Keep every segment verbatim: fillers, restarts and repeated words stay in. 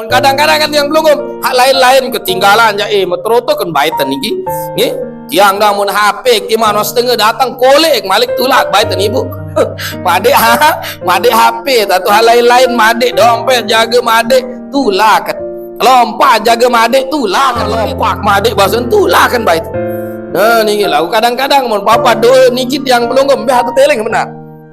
Kadang-kadang kan tiang pelungguh, hak lain-lain ketinggalan ja, eh, meteroto kan baiten niki. Nggih. Tiang dah mun H P ki mano setengah datang kolek malik tulak baiten ibu. Madek ha, madek H P, tatu hal lain-lain madek, dompet jaga madek, tulakan. Lompat jaga madek, tulakan. Lompat madek basen, tulakan baiten. Nah, niki lagu kadang-kadang mun papa doa niki tiang pelungguh, mbeh atu teling benar.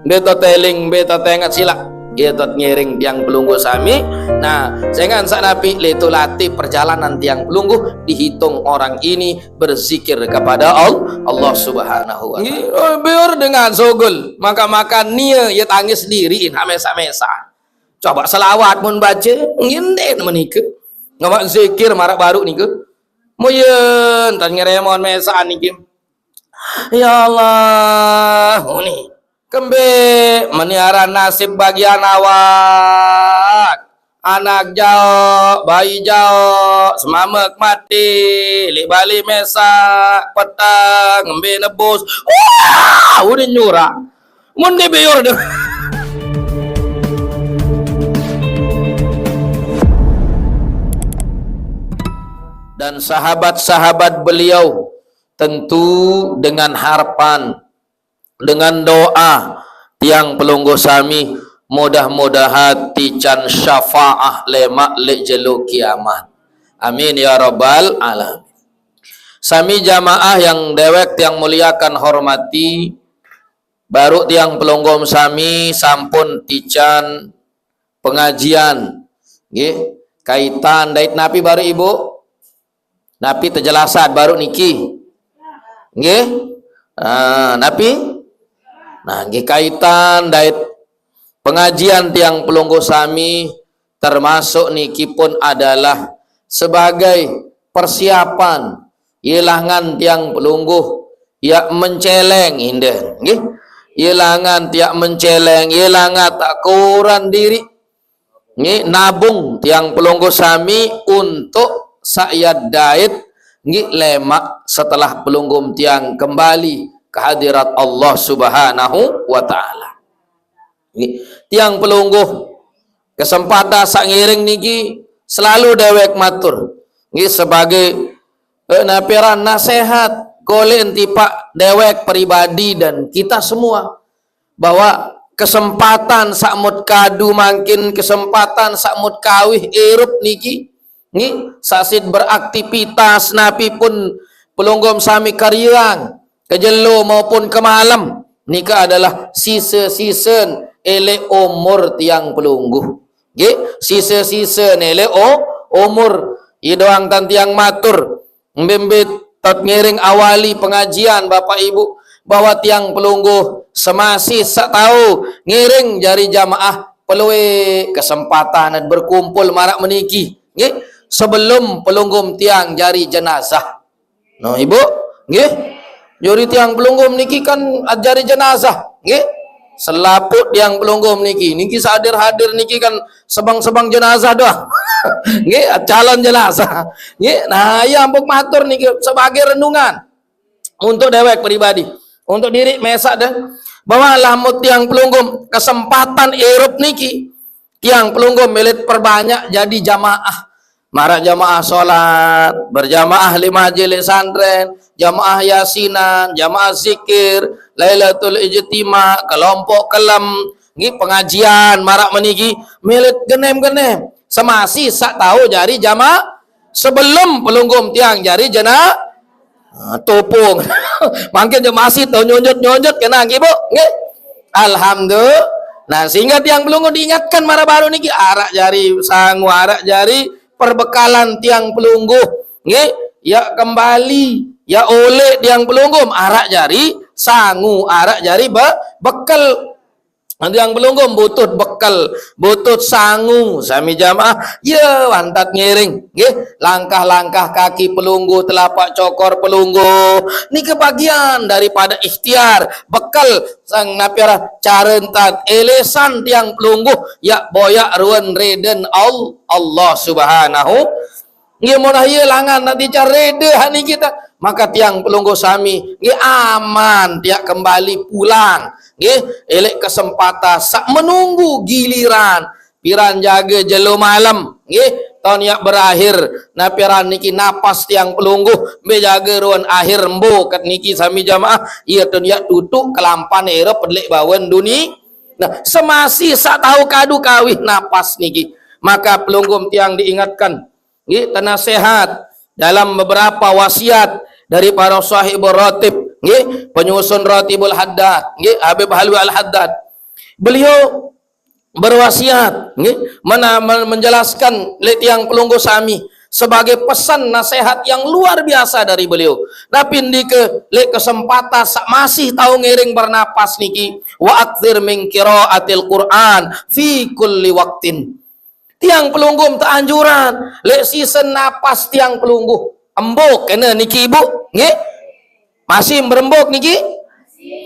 Mbeh to teling, mbeh to tengat silak. Kita ngiring tiang pelungguh sami. Nah, senggan sanapi le tu latih perjalanan tiang pelungguh, dihitung orang ini berzikir kepada Al-, Allah Subhanahu wa Ta'ala. Nggih, oh, biar dengan sogol, maka-maka nia ya tangis diriin, hamesa-mesa. Coba selawat mun baca, nginden menika. Ngamak zikir marak baru nika. Muyen, tan ngeremon mesaan niki. Ya Allah, uni. Kembe meniara nasib bagian awak. Anak jauh, bayi jauh, semamek mati, li bali mesak, petang, ngembe nebus. Wah, uni nyurang. Mun dibiur deh. Dan sahabat-sahabat beliau tentu dengan harapan, dengan doa, tiang pelungguh sami, mudah-mudahan tican syafaah lemak lek jelo kiamat. Amin ya rabbal alamin. Sami jamaah yang dewek tiang muliakan hormati, baru tiang pelungguh sami sampun tican pengajian. Nggih, kaitan dait napi baru ibu? Napi tejelasan baru niki? Nggih? Ah, napi? Nah, nggih kaitan dait pengajian tiang pelungguh sami termasuk niki pun adalah sebagai persiapan ilangan tiang pelungguh ya menceleng indah, nggih. Ilangan tiak menceleng, ilangan tak kurang diri. Nggih, nabung tiang pelungguh sami untuk sakyat dait, nggih, lemak setelah pelungguh tiang kembali ke hadirat Allah Subhanahu wa Ta'ala. Nggih, tiang pelungguh kesempatan sak ngiring niki selalu dewek matur. Nggih, sebagai, eh, napiran nasihat, kole entipak dewek pribadi dan kita semua. Bahwa kesempatan sakmut kadu mangkin, kesempatan sakmut kawih irup niki, nggih, sasit beraktivitas napi pun pelungguh sami karyang, ke jelo maupun ke malam, nika adalah sisa-sisen elek umur tiang pelungguh. Nggih, sisa-sisen elek o-, umur. Iya doang tan tiang matur. Mbe-mbe tot ngiring awali pengajian, Bapak Ibu, bahwa tiang pelungguh semasi sak tau ngiring jari jamaah pelue kesempatan berkumpul marak meniki, nggih, sebelum pelungguh tiang jari jenazah. No, Ibu, nggih. Jari tiang pelungguh niki kan jari jenazah, nggih. Selaput tiang pelungguh niki, niki sahadir-hadir niki kan sebang-sebang jenazah doang. Nggih, calon jenazah. Nggih, nah, ya ampun matur niki sebagai renungan untuk dewek pribadi, untuk diri mesak deh. Bahwa lamun tiang pelungguh kesempatan irup niki, tiang pelungguh milit perbanyak jadi jamaah. Marak jamaah sholat, berjamaah lima majelis santren, jamaah yasinan, jamaah zikir, Lailatul Ijtima, kelompok kelem, nggih pengajian, marak meniki, milit genem-genem. Semasi sak tau jari jamaah sebelum pelungguh tiang jari jena, ah, topung. Mangkin je masih tau nyonjot-nyonjot kena nggih, Bu. Nggih. Alhamdulillah. Nah, sehingga tiang pelungguh diingatkan marak baru niki arak jari sangu, arak jari perbekalan tiang pelungguh. Nggih, ya kembali, ya oleh tiang pelungguh arak jari sangu, arak jari be-, bekel. Tiang pelungguh butuh bekel, butuh sangu, sami jamaah. Ya, wantat ngiring, nggih. Langkah-langkah kaki pelungguh, telapak cokor pelungguh. Niki bagian daripada ikhtiar, bekel sang napiara cara entat elesan tiang pelungguh, ya boyak ruan reden Al-, Allah Subhanahu. Nggih, mun iya langan nak dicarede hani kita, maka tiang pelungguh sami, nggih, aman tiak kembali pulang. Nggih, elek kesempatan sak menunggu giliran. Piran jaga jelo malam, nggih, Taun yak berakhir, napi aran niki napas tiang pelungguh, mbe jage ruen akhir embo ket niki sami jamaah, iye taun yak tutuk kelampan ero pedlek bawen duni. Nah, semasih sak tau kadu kawih napas niki, maka pelungguh tiang diingatkan, nggih, tenasehat dalam beberapa wasiat dari para sahibul ratib, nggih, penyusun Ratibul Haddad, nggih, Habib Halwi Al Haddad. Beliau berwasiat, nggih, mena-, men-, menjelaskan leq tiang pelungguh sami sebagai pesan nasihat yang luar biasa dari beliau. Napi ndike leq kesempatan sak masih tau ngiring bernapas niki, "Wa aktsir min qiraatil Qur'an fi kulli waqtin." Tiang pelungguh teanjuran leq sisen napas tiang pelungguh. Embo kene niki, Ibu? Nggih? Masih berembuk niki?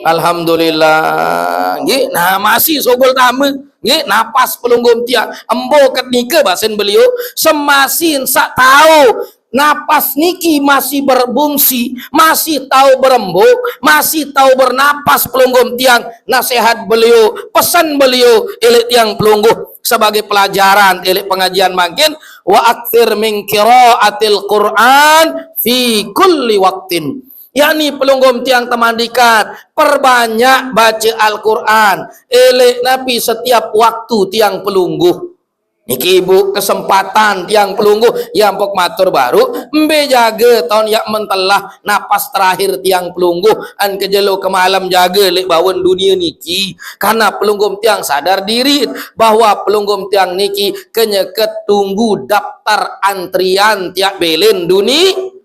Alhamdulillah. Nggih, nah, masih sugul tame. Nggih, napas pelungguh tiang. Embo ket nike basen beliau, semasin sak tau napas niki masih berbungsi, masih tau berembuk, masih tau bernapas pelungguh tiang. Nasihat beliau, pesan beliau, eleq tiang pelungguh sebagai pelajaran, eleq pengajian mangkin, "Wa aktsir min qiraatil Qur'an fi kulli waqtin." Yakni pelungguh tiang temandikat, perbanyak bace Al-Qur'an. Eleq napi setiap waktu tiang pelungguh. Niki, Ibu, kesempatan tiang pelungguh, ya mpok matur baru, mbe jage taun yak mentelah napas terakhir tiang pelungguh, an kejelo kemalem jage leq bawen dunie niki. Karena pelungguh tiang sadar diri bahwa pelungguh tiang niki kenyeket tunggu daftar antrian tiap belen duni.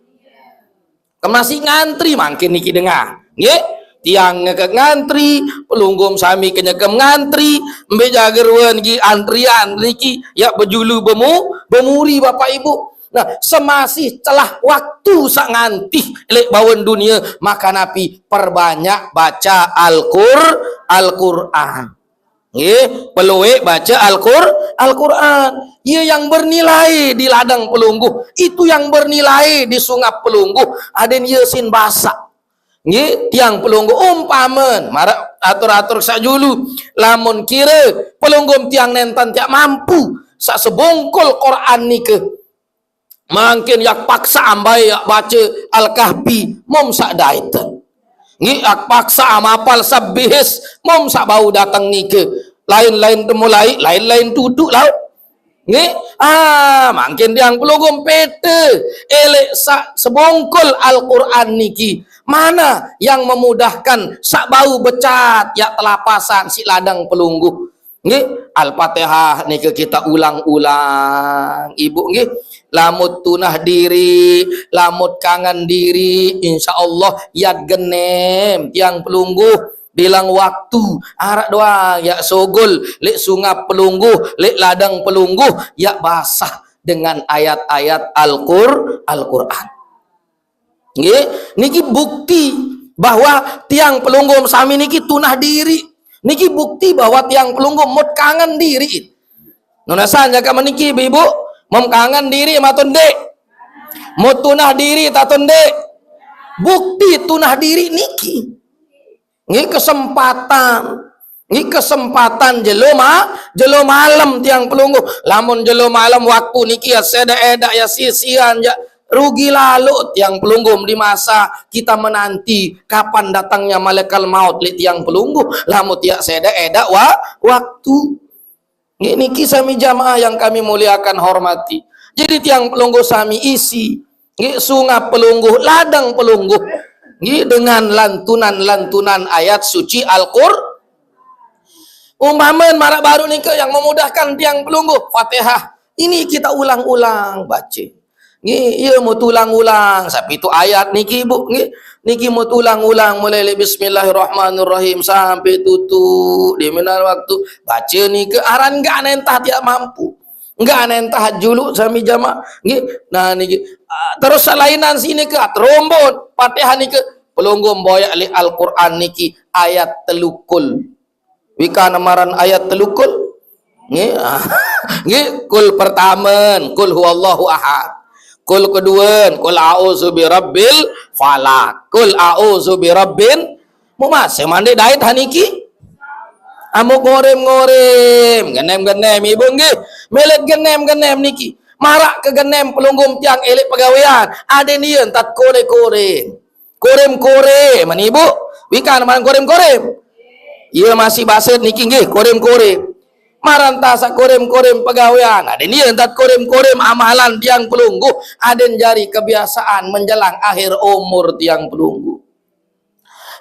Masih ngantri mangkin niki dengah. Nggih, tiang ngekek ngantri, pelungguh sami kenyekem ngantri, mbe jage ruen gi antrian niki, ya bejulu bemu-, bemuri Bapak Ibu. Nah, semasih celah waktu sak ngantih leq bawen dunie, maka napi perbanyak baca Al-Qur-, Al-Qur'an. Nggih, pelueq bace Al-Qur-, Al-Qur'an. Ye yang bernilai di ladang pelungguh, itu yang bernilai di sungap pelungguh, aden ye sin basak. Nggih, tiang pelungguh umpamen, maraq atur-atur saq julu, lamun kire pelungguh tiang nentan tiaq mampu, saq sebungkul Qur'an nike, mangkin yak paksa ambai yak bace Al-Kahfi, mum saq daiten. Nggih, yak paksa am apal Sabbihism, mum saq bau dateng nike. Lain-lain temulai, lain-lain tutuq laut. Nggih, ah, mangkin tiang pelungguh pete, eleq saq sebungkul Al-Qur'an niki. Mana yang memudahkan saq bau becat yak telapasan siq ladang pelungguh? Nggih, Al-Fatihah nike kita ulang-ulang, Ibu, nggih. Lamut tunah diri, lamut kangen diri, insya Allah yat genem tiang pelungguh bilang waktu, araq doang yak sogol leq sungap pelungguh, leq ladang pelungguh, yak basah dengan ayat-ayat Al-Qur-, Al-Qur'an. Nggih, niki bukti bahwa tiang pelungguh sami niki tunah diri. Niki bukti bahwa tiang pelungguh mut kangen diri. Nunasan jaka meniki, Ibu, mem kangen diri matun ndeq? Mut tunah diri tatun ndeq? Bukti tunah diri niki. Nggih, kesempatan. Nggih, kesempatan jelo ma-, jelo malem tiang pelungguh. Lamun jelo malem waktu niki ya sede edak ya sisian ya, rugi lalo tiang pelungguh di masa kita menanti kapan datangnya malaikat maut leq tiang pelungguh. Lamun tiaq sede edak wa-, waktu. Nggih, niki sami jamaah yang kami muliakan, hormati. Jadi tiang pelungguh sami isi, nggih, sungap pelungguh, ladang pelungguh, nggih, dengan lantunan-lantunan ayat suci Al-Qur-, umpamen maraq baruq nike yang memudahkan tiang pelungguh, Fatihah. Ini kita ulang-ulang bace. Nggih, iye, mut ulang-ulang, sapitu ayat niki, Bu, nggih. Niki mut ulang-ulang mulai leq Bismillahirrahmanirrahim sampai tutuq di menal waktu. Bace nike aran nggak nentah tiaq mampu. Nggak nentah juluq sami jamaah. Nggih. Nah, niki, ah, terus selainan sini ke terombon. Fatihah nike pelungguh boyaq leq Al-Qur'an niki ayat telu kul. Wikan maran ayat telu kul. Nggih. Nggih, kul pertamen, kul huwallahu ahad. Kul keduen, kul a'udzu birabbil falaq. Kul a'udzu birabbin. Mu masih mande dait haniki? Amuk ngorim-ngorim, genem-genem, Ibu nggih. Melet genem-genem niki. Marak kegenem pelungguh tiang elek pegawean. Aden ieu entat korem-korem. Korem-korem, mani ibu. Wikan maran korem-korem. Ieu masih baset niki nggih, korem-korem. Maranta sakorem-korem pegawean. Aden ieu entat korem-korem amalan tiang pelungguh. Aden jari kebiasaan menjelang akhir umur tiang pelungguh.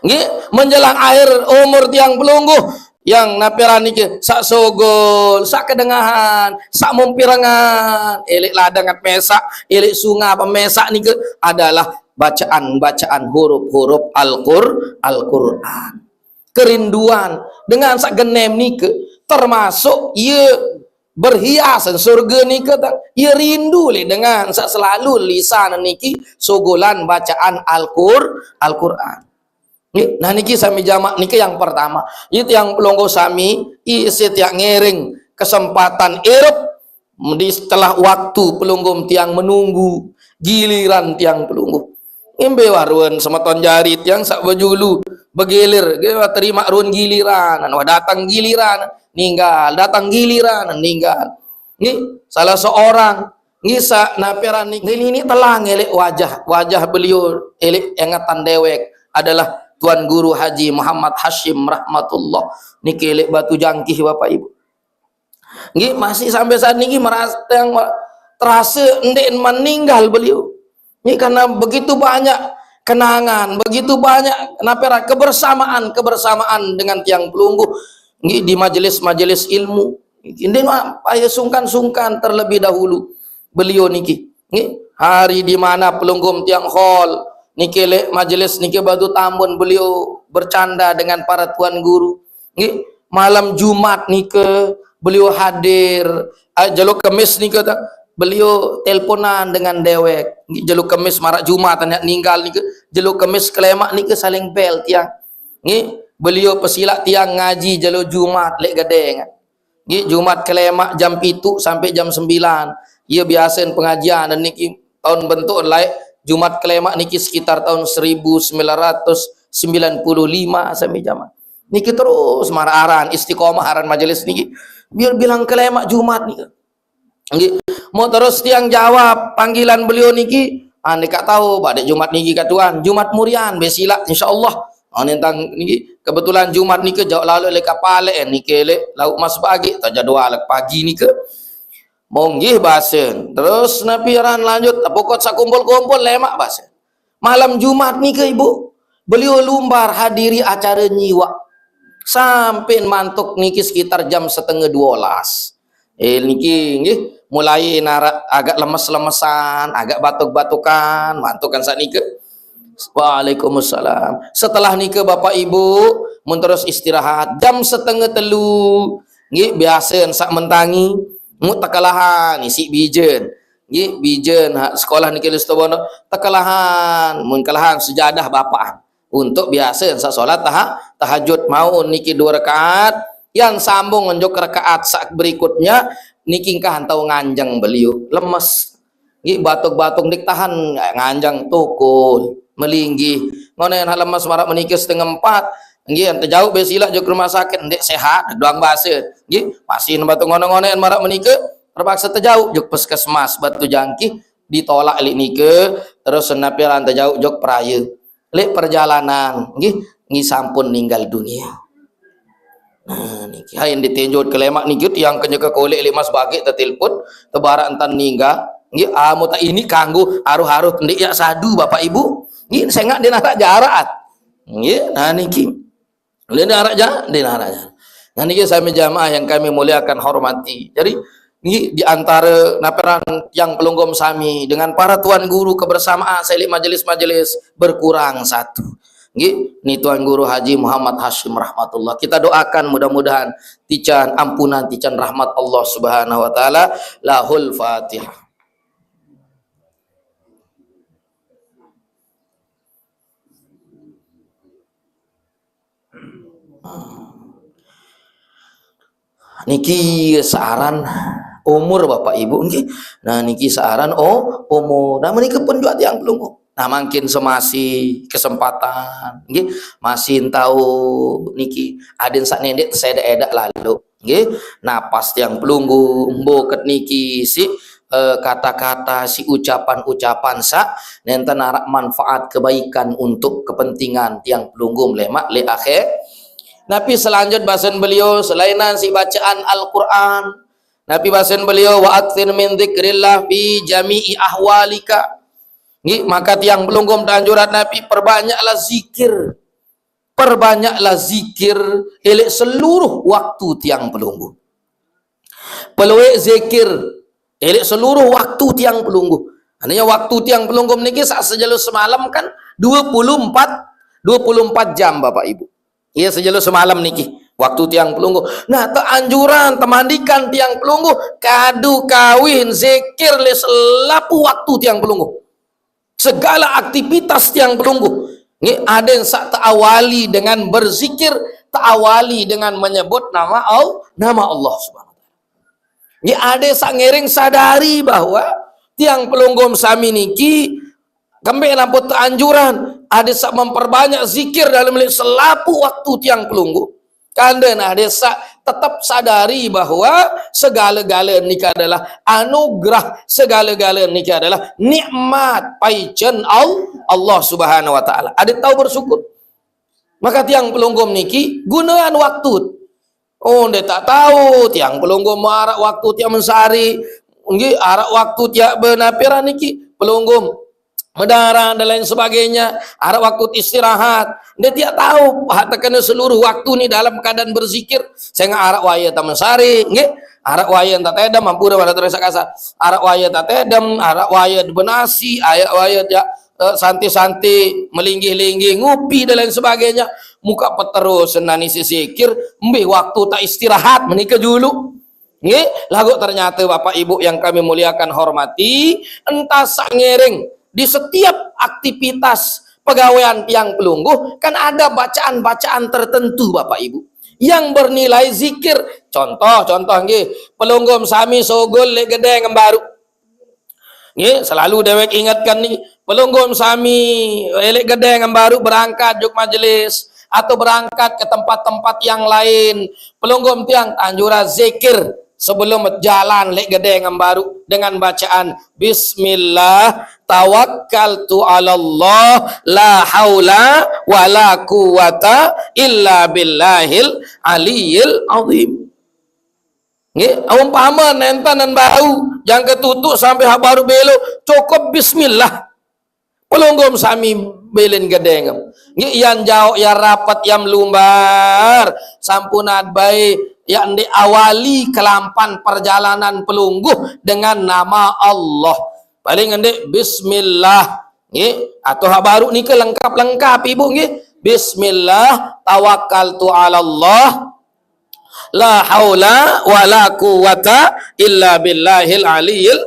Nggih, menjelang akhir umur tiang pelungguh, yang naperan niki sak sogol, sak kedengahan, sak mumpirengan, elek ladang at mesak, elek sunga pemesak niki adalah bacaan-bacaan huruf-huruf Al-Qur-, Al-Qur'an. Kerinduan dengan sak genem niki termasuk ieu berhiasan surga niki ta. Ieu rindu le dengan sak selalu lisan niki sogolan bacaan Al-Qur-, Al-Qur'an. Nggih, nah niki sami jamak niki yang pertama. Itu yang pelungguh sami, isi tiak ngiring kesempatan irup di setelah waktu pelungguh tiang menunggu giliran tiang pelungguh. Imbe warun semeton jari tiang sak bejulu begilir, ge wah terima run giliran, wah datang giliran, ninggal, datang giliran, ninggal. Nggih, salah seorang nggih sak naperan niki, niki telah ngelek wajah, wajah beliau elek ingatan dewek adalah Tuan Guru Haji Muhammad Hashim rahmatullah. Niki elek Batu Jangkih, Bapak Ibu. Nggih, masih sampai saat niki merasa yang terasa ndeq meninggal beliau. Nggih, karena begitu banyak kenangan, begitu banyak naperan kebersamaan, kebersamaan dengan tiang pelungguh. Nggih, di majelis-majelis ilmu. Nggih, ndeq payah sungkan-sungkan terlebih dahulu beliau niki. Nggih, hari di mana pelungguh tiang hol niki lek majelis niki batu tambun beliau bercanda dengan para tuan guru. Nggih, malam Jumat nike beliau hadir, eh, jelo Kemis nike ta, beliau teleponan dengan dewek. Nggih, jelo Kemis marak Jumat anak ninggal nike, jelo Kemis kelemak nike saling bel tiang. Nggih, beliau pesilak tiang ngaji jelo Jumat lek gedeng. Nggih, Jumat kelemak jam pitu sampai jam sembilan. Iya biasa pengajian dan niki tahun bentuk lain Jumat kelemak niki sekitar tahun seribu sembilan ratus sembilan puluh lima sampai zaman. Niki terus marah aran istiqomah aran majelis niki. Biar bilang kelemak Jumat niki. Nggih, mau terus tiang jawab panggilan beliau niki. Ane kak tahu, pada Jumat niki kak Tuan, Jumat Murian, besila, insyaallah. Oh, nentang niki kebetulan Jumat niki jauh lalu le kapale, eh, niki le lauk mas pagi, atau jadwal pagi niki. Monggih basen. Terus napi aran lanjut, pokok sakumpul-kumpul lemak basen. Malam Jumat niki, Ibu, beliau lumbar hadiri acara nyiwak. Sampai mantuk niki sekitar jam setengah dua belas. Eh, niki nggih mulai narak agak lemes-lemesan, agak batuk-batukan, mantuk kan saat niki. Waalaikumsalam. Setelah niki Bapak Ibu mun terus istirahat jam setengah telu. Nggih biasa sak mentangi mu tekelahan isi bijen. Nggih bijen ha, sekolah niki Listobondo tekelahan mun kelahan sejadah bapaan. Untuk biasa sa salat taha-, tahajud mau niki dua rakaat, yang sambung njuk rakaat sak berikutnya niki engkah entau nganjeng beliau lemes. Nggih batuk-batuk ndik tahan nganjeng tukul melinggih. Ngonen hal lemes marak menikis setengah empat. Nggih ente jauh besila juk rumah sakit ndik sehat doang basa. Nggih masih batuk ngonen-ngonen marak menikis terpaksa tejauh juk puskesmas Batu Jangkih ditolak elik nike terus senapi ente jauh juk peraya. Lek perjalanan nggih, nggih sampun ninggal dunia. Nah, niki hai ditinjut kelemak niki tiang kenyeke kolek lek mas bagik tetilpun tebarak entan ninggal. Nggih amu tak ini kanggo aruh-aruh ndik yak sadu Bapak Ibu. Nggih sengak dia narak jarak. Nggih nah niki. Dia narak ja, dia narak ja. Nah niki sami jamaah yang kami muliakan hormati. Jadi nggih di antara naperan yang pelunggom sami dengan para tuan guru kebersamaan selik majelis-majelis berkurang satu. Nggih, ni Tuan Guru Haji Muhammad Hashim rahmatullah. Kita doakan mudah-mudahan tican ampunan tican rahmat Allah Subhanahu wa taala. Lahul Fatihah. Niki searan umur Bapak Ibu nggih. Nah niki searan oh umur. Nah menika pun juga tiang pelungguh. Nah makin semasi kesempatan nggih masih tahu niki adin sak nendek sedak-edak lalu nggih. Nah pas tiang pelungguh mboket niki si eh, kata-kata, si ucapan-ucapan saq nenten araq manfaat kebaikan untuk kepentingan tiang pelungguh lemaq leq akhirat. Napi selanjut basen beliau, selainan siq bacaan Al-Qur'an, napi basen beliau, "Wa aktsir min dzikrillah fi jami'i ahwalika." Nggih, maka tiang pelungguh teanjuran napi, perbanyaklah zikir. Perbanyaklah zikir eleq seluruh waktu tiang pelungguh. Pelueq zikir eleq seluruh waktu tiang pelungguh. Artinya waktu tiang pelungguh niki saq sejelo semalem kan due puluh empat, due puluh empat jam, Bapak Ibu. Iya, sejelo semalem niki waktu tiang pelungguh. Nah, teanjuran, temandikan tiang pelungguh kadu kawin zikir leq selapuq waktu tiang pelungguh. Segala aktivitas tiang pelungguh, nggih, adeq saq teawali dengan berzikir, teawali dengan menyebut nama Al-, nama Allah Subhanahu wa Ta'ala. Nggih, adeq saq ngiring sadari bahwa tiang pelungguh sami niki kembeq nampuq teanjuran, adeq saq memperbanyak zikir dalem leq selapuq waktu tiang pelungguh. Kande nah, adeq saq tetep sadari bahwa segale-gale niki adalah anugerah, segale-gale niki adalah nikmat paicen Al-, Allah Subhanahu wa Ta'ala. Adeq tao bersyukur. Maka tiang pelungguh niki gunean waktu. Oh, ndeq taq tao, tiang pelungguh maraq waktu tiang mensari, nggih, araq waktu tiang benapiran niki, pelungguh medarah dan lain sebagainya, araq waktu istirahat. Ndeq tiang tao, hak tekene seluruh waktu ni dalam keadaan berzikir. Sengaq araq waye tamen sari, nggih. Araq waye entat edem, ampure wala terus kasar. Araq waye entat edem, araq waye benasi, araq waye tiaq, eh, santi-santi, melinggih-linggih, ngupi dan lain sebagainya. Muka peterus senani si zikir, mbe waktu tak istirahat menika julu. Nggih, laguq ternyata Bapak Ibu yang kami muliakan hormati, entas saq ngiring di setiap aktivitas pegawean tiang pelungguh, kan ada bacaan-bacaan tertentu, Bapak Ibu, yang bernilai zikir. Contoh, contoh nggih, pelungguh sami sugul leq gedeng baruq. Nggih, selalu dewek ingetkan niki, pelungguh sami leq gedeng baruq berangkat juk majelis atau berangkat ke tempat-tempat yang lain. Pelungguh tiang teanjuran zikir sebelum jalan leq gedeng baruq dengan bacaan, "Bismillah, tawakkaltu 'alallah, la haula wala quwwata illa billahil aliyil azim." Nggih, umpame nenten nan bau, jangke tutuq sampai hak baruq belo, cukup bismillah. Pelungguh sami belen gedeng. Nggih, yan jaoq, yan rapet, yan lumbar. Sampun adbae, yan ndeq awali kelampan perjalanan pelungguh dengan nama Allah. Paling ndeq bismillah. Nggih, atau hak baruq nike lengkap-lengkap, Ibu, nggih. Bismillah, tawakkaltu 'alallah. La haula wala quwwata illa billahil aliyil.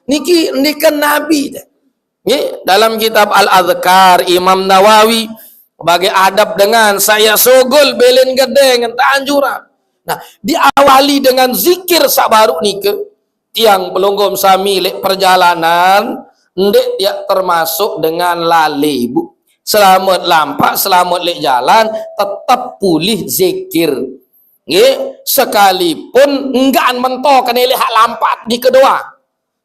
Niki, niki Nabi deh. Nggih, dalam kitab Al-Adhkar Imam Nawawi, sebagai adab dengan saya sugul belen gedeng teanjuran. Nah, diawali dengan zikir saq baruq nike. Tiang pelungguh sami leq perjalanan, ndeq tiaq termasuk dengan lale, Bu. Selamet lampaq, selamet leq jalan, tetep pulih zikir. Nggih, sekalipun enggak mentok kene leq hak lampaq nike doang.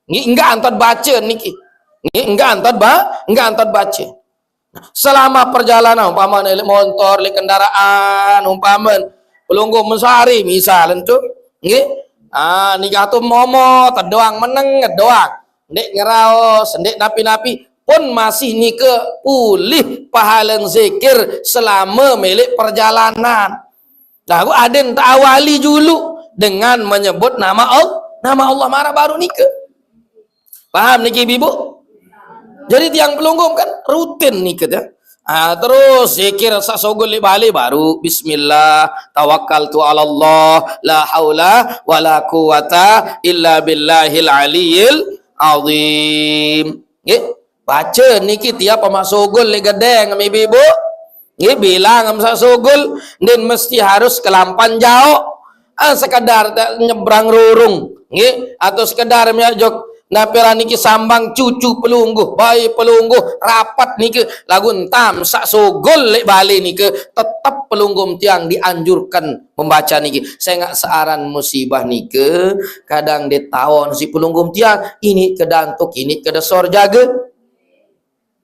Nggih, enggak antot bace niki. Nggih, enggak antot ba-, enggak antot bace. Selama perjalanan, umpamane leq montor, leq kendaraan, umpamane pelungguh mesari, misal entu, nggih. Ah, niki atu momo, tedoang meneng, ngedoang. Ndeq ngeraos, ndeq napi-napi, pun masih nike pulih pahalen zikir selama meleq perjalanan. Nah, ku aden tak awali julu dengan menyebut nama Allah, nama Allah maraq baruq nike. Paham niki, Ibu? Jadi tiang pelungguh kan rutin nike, ya. Ah, terus zikir saq sugul leq bale baruq, "Bismillah, tawakkaltu 'alallah, la haula wala quwwata illa billahil aliyil azim." Nggih, bace niki tiap amaq sugul leq gedeng, Ibu-ibu. Nggih, bilang am saq sugul, ndeqn mesti harus kelampan jaoq. Ah, sekedar te-, nyebrang rurung, nggih, atau sekedar miaq jok, Napi aran niki sambang cucu pelungguh, bae pelungguh rapet niki, laguq entam saq sogol leq bale nike, tetep pelungguh tiang dianjurkan membaca niki. Sengaq searan musibah nike, kadang ditaon siq pelungguh tiang, iniq kedantuk, iniq kedesor jage.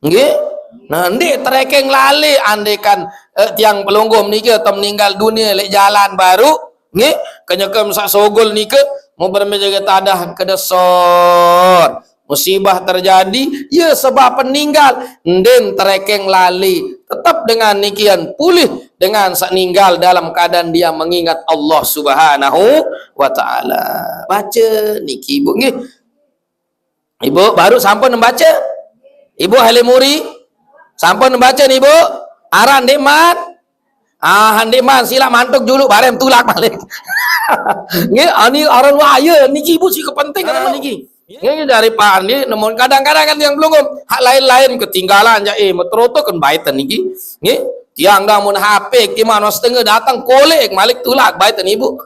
Nggih. Nah, ndeq terekeng lale andekan, eh, tiang pelungguh nike atau meninggal dunia leq jalan baruq, nggih, kenyeke saq sogol nike, muberme jage tadah kedesor. Musibah terjadi, ye sebab peninggal, ndeq terekeng lale. Tetep dengan nikian pulih dengan saq ninggal dalam keadaan dia mengingat Allah Subhanahu wa Ta'ala. Baca niki, Ibu, nggih. Ibu, baruq sampun nembaca? Ibu ahli muri? Sampun nembaca, Ibu? Aran ndeqman? Ah, ndeqman, silaq mantuk juluq, bareng tulak malik. Nggih, ani aran wah, ye, niki Ibu siq kepenting aran niki. Nggih, dari Pak Andi, nemun kadang-kadang kan tiang pelungguh, hak lain-lain ketinggalan jaq, eh, meterotoken baiten niki. Nggih, tiang dah mun H P, timaq no setenge dateng, koleq malik tulak baiten Ibu.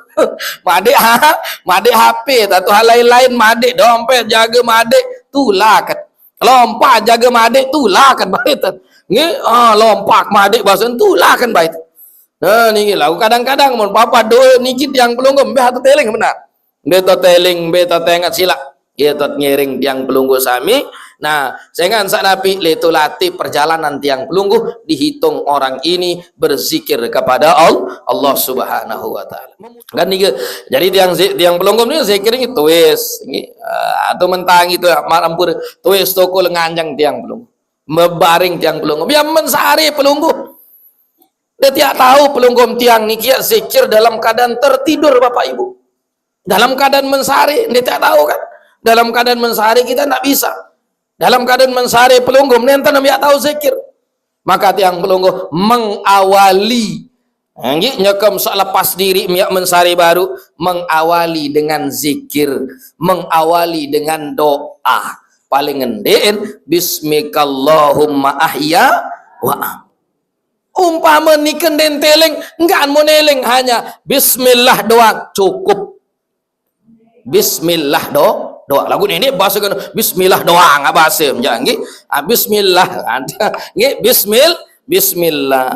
Madeq ha-, madeq H P, tatu hal lain-lain madeq, dompet jage madeq, tulaken. Lompak jage madeq, tulaken baiten. Nggih, ah, lompak madeq basen, tulaken baiten. Nah, niki laguq kadang-kadang mun papa doe niki tiang pelungguh, mbe teteling benar. Mbe teteling, mbe tetenget silaq. Ye, tot ngiring tiang pelungguh sami. Nah, sengaq saq napi leq tulati perjalanan tiang pelungguh, dihitung orang ini berzikir kepada Al-, Allah Subhanahu wa Ta'ala. Kan niki, jadi tiang zi-, tiang pelungguh ni zikir ni tuis, nggih. Eh, atau mentang itu, mak ampun, tuis tokol nganjeng tiang pelungguh. Mebaring tiang pelungguh. Biar mensari pelungguh. Dia tiap tahu pelungguh tiang niki zikir dalam keadaan tertidur, Bapak Ibu. Dalam keadaan mensari, ndeq taoq kan? Dalam keadaan mensari kita ndak bisa. Dalam keadaan mensari pelungguh, nenten miaq taoq zikir. Maka tiang pelungguh mengawali. Nggih, nyekem saq lepas diriq miaq mensari baruq, mengawali dengan zikir, mengawali dengan doa. Paling ngendeqin, "Bismikallahumma ahya wa am." Umpame nike ndeq teling, nggak mun eling, hanya bismillah doang, cukup. Bismillah do-, doang. Laguq niki base kan, bismillah doang, ah, base, nggih. Ah, bismillah. Nggih, bismil-, bismillah.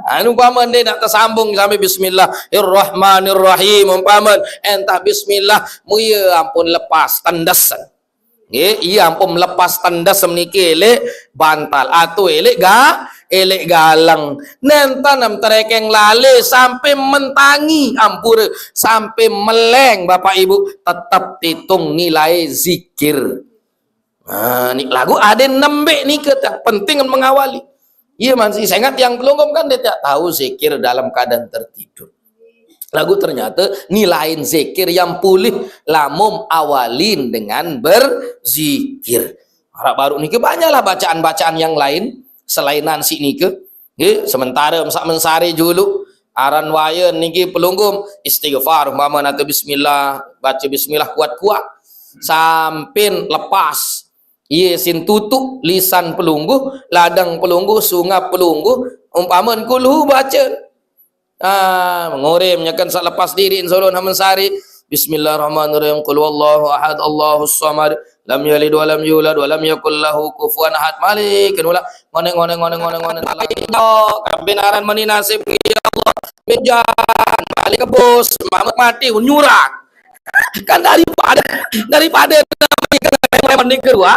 Ah, umpame ndeq nak tesambung sampai bismillahirrahmanirrahim, umpame entah bismillah, muye ampun lepas, tendesen. Nggih, ie ampun melepas tendes meniki leq bantal, atau leq ga-, leq galeng. Nenten em terekeng lale sampai mentangi ampure, sampai meleng, Bapak Ibu, tetep titung nilai zikir. Nah, ni laguq adeq nembeq nike tiang penting mengawali. Iya, man, sengaq tiang pelungguh kan ndeq taoq zikir dalam keadaan tertidur. Laguq ternyata nilain zikir yang pulih lamun awalin dengan berzikir. Araq baruq niki banyaklah bacaan-bacaan yang lain selainan siq nike. Nggih, sementara saq mensari juluq, aran wayen niki pelungguh istighfar, umpame nate bismillah, bace bismillah kuat-kuat. Sampin lepas. Iye sin tutuq lisan pelungguh, ladang pelungguh, sungap pelungguh, umpame kulhu bace. Ah, ngurim nyeken saq lepas diriq, insolon amen sari. Bismillahirrahmanirrahim. Qul huwallahu ahad, Allahus samad. Lam yalid wa lam yulad wa lam yakul lahu kufuwan ahad. Malik, ngoneq, ngoneq, ngoneq, ngoneq, ngoneq. Kambin aran meni nasib, ya Allah. Mejan, balik ke bos, mamek mati, nyurak. Kan daripada, daripada niki keluar,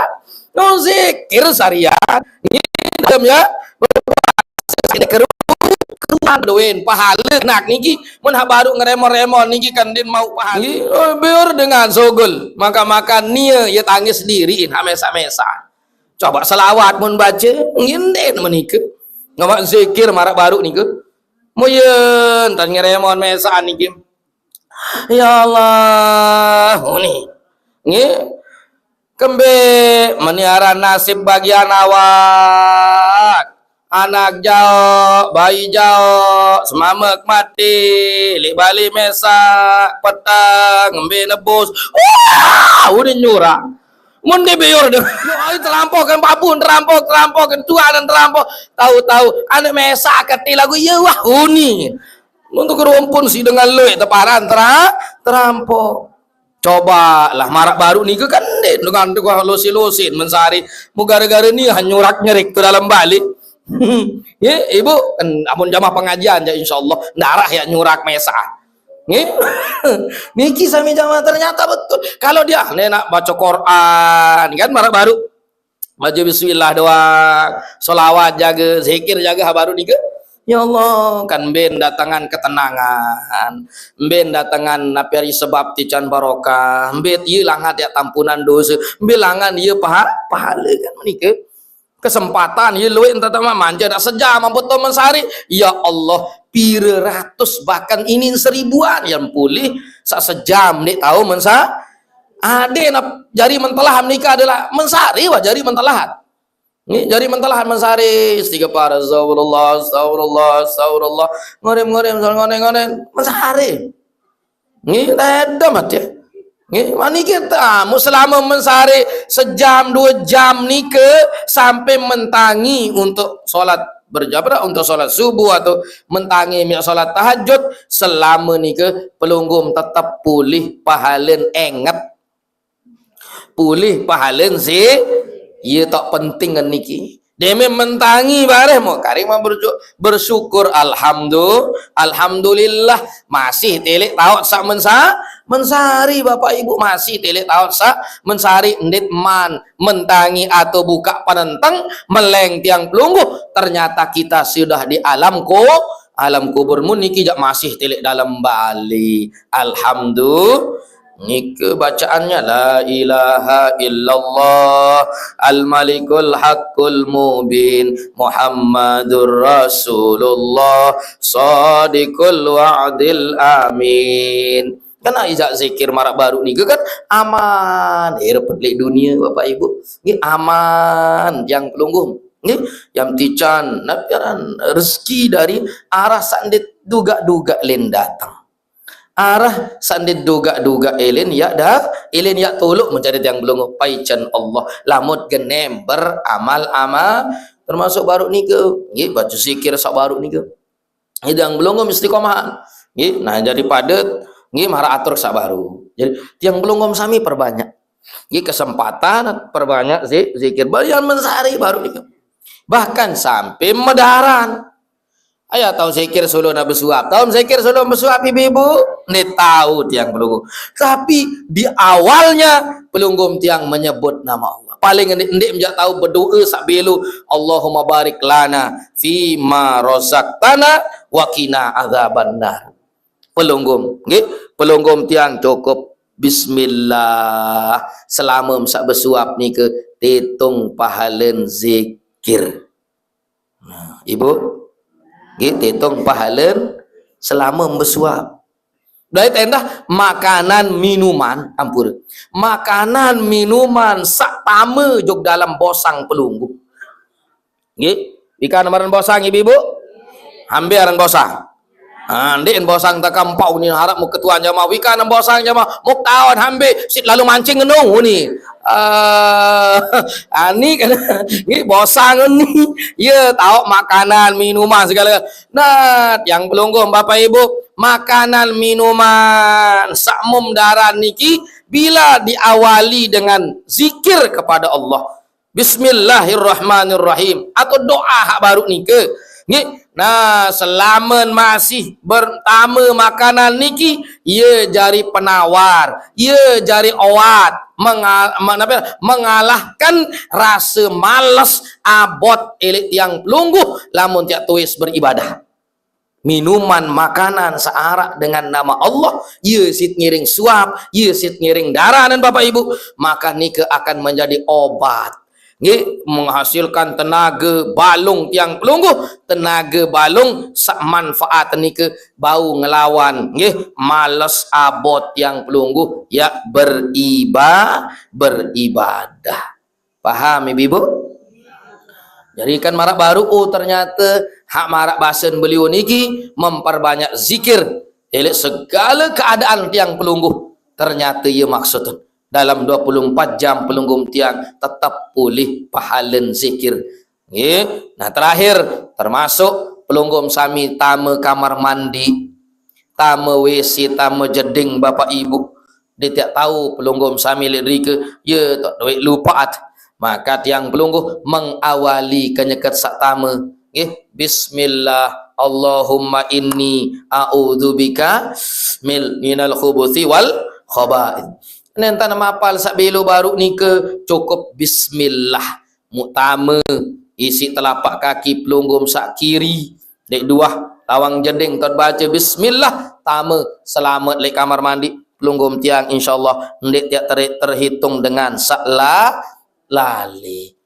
no zikir sarian. Nggih, ya. Ini keru-, keruan doin, pahale nak niki, mun ha baruq ngeremon-remon niki kan din mau pahale. Nggih, oh, biar dengan sogol, makan-makan nie, ya tangis sendiri, ha mesa-mesa. Coba selawat mun bace, nginden menike. Ngawak zikir maraq baruq nike. Muyen, tan ngeremon mesaan niki. Ya Allah, muni. Nggih. Kembe meni aran nasib bagian awak. Anak jaoq, bayi jaoq, semamek mati, leq bale mesaq, peteng, ngembe nebus. Wah, udah nyurak. Mun de beyor de. Yo, ai terampok kan babun, terampok, terampok kan tuan, terampok. Tahu-tahu anak mesaq keti lagu, ye wah, uni. Untuk kerumpun si dengan lueq teparan tera-, terampok. Coba lah, marak baru niki kan ndeq dengan tukang lusin-lusin mensari. Mu gara-gara ni nyurak nyerik tu dalam balik. Ye, Ibu, kan amun jamaah pengajian ya insyaallah ndarah ya nyurak mesah. Nggih. Niki sami jamaah ternyata betul. Kalau dia nenak baca Quran kan marak baru. Baca bismillah doang, selawat jaga, zikir jaga, ha baru nike. Ya Allah, kan mbe datengan ketenangan, mbe datengan napi ari sebab tican barokah, mbe ye langan ya tampunan dose, mbe langan ye paha-, pahale kan nike. Kesempatan ye lueq entar tama manja nak sejam ampoq to mensari. Ya Allah, pire ratus bahkan inin seribuan yang pulih saq sejam ndeq tao mensa-, Ade nap-, jari mentelahan nike adalah mensari wah jari mentelahan. Nggih, jari mentelahan mensari, istighfar, astagfirullah, astagfirullah, astagfirullah, ngonem, ngonem, ngonem, ngonem, mensari. Nggih, tedem ate. Nggih, manike ta, mu selame mensari sejam, due jam nike sampai mentangi untuk sholat berjamaah, untuk sholat subuh atau mentangi miaq sholat tahajud, selame nike pelungguh tetep pulih pahalen enget. Pulih pahalen si, ye tok penting niki. Deme mentangi bareh mo, karing mah berju-, bersyukur, alhamdu-, alhamdulillah, masih tileq taoq saq mensa-, mensari, Bapak Ibu, masih tileq taoq saq mensari, ndeqman mentangi atau bukaq penenteng, meleng tiang pelungguh, ternyata kita sudah di alam ku-, alam kubur. Mun niki jaq masih tileq dalem bale. Alhamdu-, Nike bacaannya, "La ilaha illallah al-malikul haqqul mubin, Muhammadur Rasulullah shadiqul wa'dil amin." Kan ijak zikir marak baru nike kan aman, eh, repet leq dunie, Bapak Ibu. Nggih, aman, tiang pelungguh. Nggih, yam tican, napi aran rezeki dari arah saq ndeq dugaq-dugaq len dateng. Arah saq ndeq dugaq-dugaq elen yaq da-, elen yaq toloq mencari tiang pelungguh paicen Allah. Lamun genem beramal-amal, termasuk baru nike, nggih, baca zikir saq baru nike. Nggih, tiang pelungguh istiqomahan. Nggih, nah, jari padet, nggih, marak atur saq baru. Jadi, tiang pelungguh sami perbanyak. Nggih, kesempatan perbanyak zi-, zikir. Bayan mensari baru nike. Bahkan sampai medaran. Ayo tao zikir solo nak besuap. Tao zikir solo besuap, Ibu-ibu? Ndeq tao tiang pelungguh. Tapi di awalnya pelungguh tiang menyebut nama Allah. Paling ndeq, ndeq menjak tao bedoe saq belo, "Allahumma barik lana fima razaqtana wa qina adzabannar." Pelungguh, nggih, pelungguh tiang cukup bismillah. Selame saq besuap nike titung pahalen zikir. Nah, Ibu, nggih, titung pahalen selame besuap. Dait endah makanan minuman, ampun. Makanan minuman saq tame jok dalem bosang pelungguh. Nggih, wikan aran bosang, Ibu-ibu? Ambe aran bosang. Ah, ndeq bosang tekempau ni harap mu ketuan jamaah. Wikan bosang jamaah, mu taon ambe, siq lalo mancing enung ni. Ah, ani kan, nggih, bosang ni. Ye, taoq makanan, minuman segale. Nah, tiang pelungguh Bapak Ibu, makanan minuman saq mum daran niki bila diawali dengan zikir kepada Allah. Bismillahirrahmanirrahim. Atau doa hak baru nike. Nggih. Nah, selamen masih bertame makanan niki, ye jari penawar, ye jari obat, mengal-, men-, apa, mengalahkan rase males abot eleq tiang pelungguh lamun tiaq tuis beribadah. Minuman, makanan saq araq dengan nama Allah, ye sit ngiring suap, ye sit ngiring daranan, Bapak Ibu, maka nike akan menjadi obat. Nggih, menghasilkan tenage balung tiang pelungguh, tenage balung saq manfaat nike bau ngelawan, nggih, males abot tiang pelungguh, ya, beriba-, beribadah. Paham, Ibu-ibu? Jari kan maraq baruq, oh, ternyate hak maraq basen beliau niki memperbanyak zikir. Eleq segale keadaan tiang pelungguh, ternyate ye maksud dalam dua puluh empat jam pelungguh tiang tetep pulih pahalen zikir. Nggih. Nah, terakhir, termasuk pelungguh sami tame kamar mandi, tame W C, tame jeding, Bapak Ibu. Dia tiap tahu pelungguh sami leq derike, ye toq dewek lupaat. Maka tiang pelungguh mengawali kenyeket saq tame. Nggih, bismillah, Allahumma inni a'udzubika mil-, minal khubuthi wal khaba'ith. Nenten mapal saq belo baruq nike cukup bismillah. Muq tame isiq telapak kaki pelungguh saq kiri. Ndeq duah lawang jeding tot bace bismillah, tame selamet leq kamar mandi pelungguh tiang, insyaallah ndeq tiaq ter-, terhitung dengan saq la-, lale.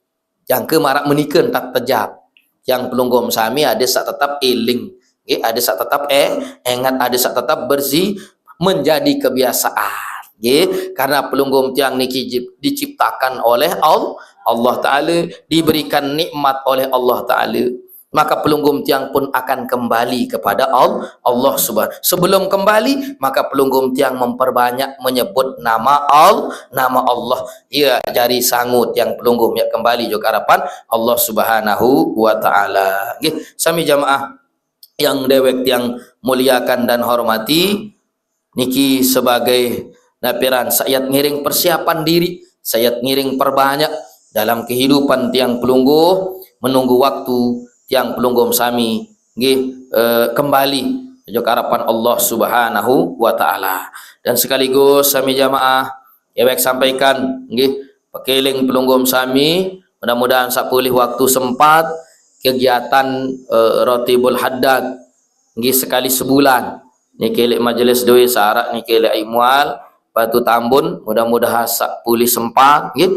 Jangke maraq menike entat tejap. Tiang pelungguh sami ade saq tetep eling, nggih, ade saq tetep, eh, engat, ade saq tetep bersih, menjadi kebiasaan, nggih. Karena pelungguh tiang niki jip-, diciptakan oleh Al-, Allah Ta'ala, diberikan nikmat oleh Allah Ta'ala. Maka pelungguh tiang pun akan kembali kepada Al-, Allah Subhanahu. Sebelum kembali, maka pelungguh tiang memperbanyak menyebut nama Al-, nama Allah. Ye jari sangu tiang pelungguh miaq kembali jok harapan Allah Subhanahu wa Ta'ala. Nggih, sami jamaah yang dewek tiang muliakan dan hormati, niki sebagai napiran saq yat ngiring persiapan diri, saq yat ngiring perbanyak dalam kehidupan tiang pelungguh, menunggu waktu tiang pelungguh sami, nggih, eh, kembali jok harapan Allah Subhanahu wa Ta'ala. Dan sekaligus sami jamaah, dewek sampaikan, nggih, pekeling pelungguh sami, mudah-mudahan saq pulih waktu sempat kegiatan, eh, Rotibul Haddad, nggih, sekali sebulan. Niki leq majelis doe saq araq niki leq Aiq Mual, Batu Tambun, mudah-mudahan saq pulih sempat, nggih,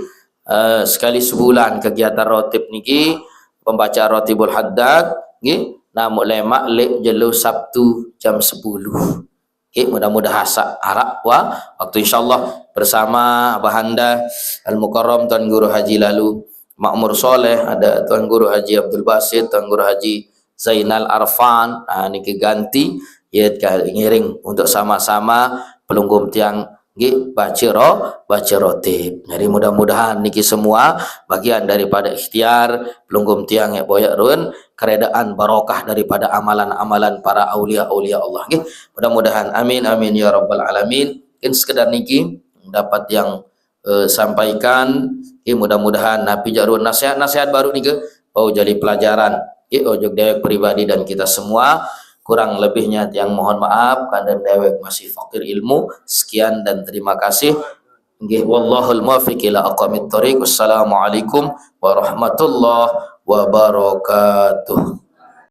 eh, sekali sebulan kegiatan rotib niki, pembacaan Rotibul Haddad, nggih, namuq lemaq leq jelo Sabtu jam sepuluh. Nggih, mudah-mudahan saq araq wa-, waktu, insyaallah bersama Abahanda Al Mukarram Tuan Guru Haji Lalu, Makmur Soleh, ada Tuan Guru Haji Abdul Basit, Tuan Guru Haji Zainal Arfan, nah, niki ganti, ye ka-, ngiring untuk sama-sama pelungguh tiang, nggih, baca ro-, baca rotib. Jadi mudah-mudahan niki semua bagian daripada ikhtiar pelungguh tiang ye boyaq ruen, keredaan barokah daripada amalan-amalan para aulia-aulia Allah, nggih. Mudah-mudahan, amin, amin, ya rabbal alamin. Mungkin sekedar niki dapat yang eh, sampaikan. Nggih, mudah-mudahan napi jaq ruen nasihat-nasihat baruq nike bau jari pelajaran, nggih, ojok dewek pribadi dan kita semua. Kurang lebihnya tiang mohon maaf, kadang dewek masih fakir ilmu. Sekian dan terima kasih. Nggih, wallahul muwaffiq ila aqwamit thoriq. Wassalamualaikum warahmatullahi wabarakatuh.